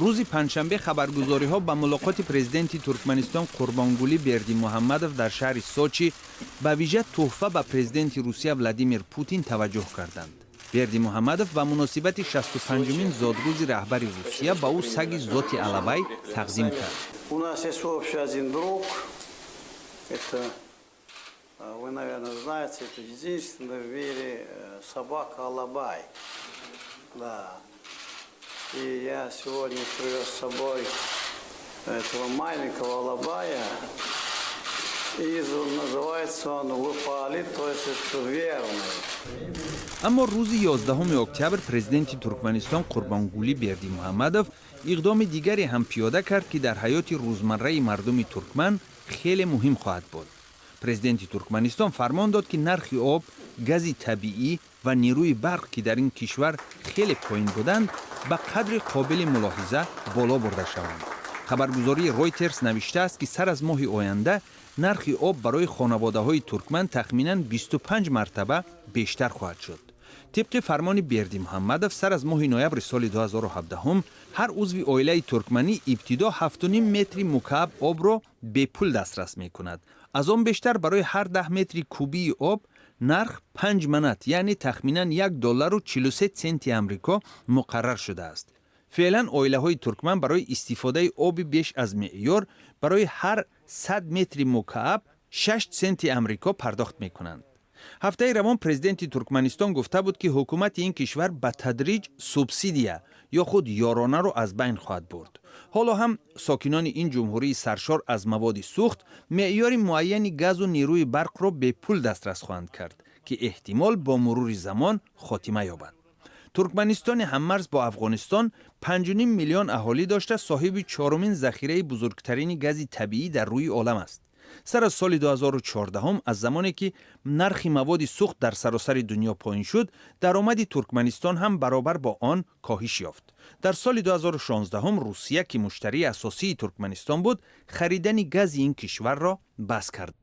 Рӯзи панҷшанбе хабаргузориҳо ба мулоқоти президенти Туркманистон Қурбонгулӣ Бердимуҳаммадов дар шаҳри Сочи, ба вижа тӯҳфа ба президенти Русия Владимир Путин таваҷҷӯҳ карданд. Бердимуҳаммадов ба муносибати 65-умин зодрӯзи раҳбари Русия ба ӯ саги зоти алабай тақдим кард. У нас есть общий один друг. Это, вы, наверное, знаете, это единственная в мире собака Алабай. Да. И я сегодня привез с собой этого маленького алабая. И называется он Выпали, то есть это верный. Аммо рӯзи 11 октябр президенти Туркманистон Қурбонгулӣ Бердимуҳаммадов иқдоми дигаре ҳам пиёда кард, ки дар ҳаёти рӯзмарраи мардуми туркман хеле муҳим хоҳад буд. Президенти Туркманистон фармон дод, ки нархи об, гази табиӣ ва нерӯи барқ, ки дар ин кишвар хеле поин буданд, ба қадри қобили мулоҳиза боло бурда шаванд. Хабаргузории Ройтерс навиштааст, ки сар аз моҳи оянда нархи об барои хонаводаҳои туркман тахминан 25 мартаба бештар хоҳад шуд. Тибқи фармони Бердимуҳаммадов, сар аз моҳи ноябри соли 2017 ҳар узви оилаи туркманӣ ибтидо 7,5 метри мукааб обро бепул дастрас мекунад. Аз он бештар барои ҳар 10 метри кубии об нарх 5 манат, яъне тахминан 1 доллару 43 центи амрико муқаррар шудааст. Феълан оилаҳои туркман барои истифодаи оби беш аз меъёр барои ҳар 100 метри мукааб 6 центи амрико пардохт мекунанд. Ҳафтаи равон президенти Туркманистон гуфта буд, ки ҳукумати ин кишвар ба тадриҷ субсидия ё худ ёронаро аз байн хоҳад бурд. Ҳоло ҳам сокинони ин ҷумҳурии саршор аз маводи сӯхт меъёри муайяни газу нерӯи барқро бепул дастрас хоҳанд кард, ки эҳтимол бо мурури замон хотима ёбад. Туркманистони ҳаммарз бо Афғонистон 5,5 миллион аҳолӣ дошта, соҳиби чорумин захираи бузургтарини гази табиӣ дар рӯи олам аст. Сар аз соли 2014, аз замоне ки нархи маводи сӯхт дар саросари дунё поин шуд, даромади Туркманистон ҳам баробар бо он коҳиш ёфт. Дар соли 2016 Русия, ки муштарии асосии Туркманистон буд, харидани гази ин кишварро бас кард.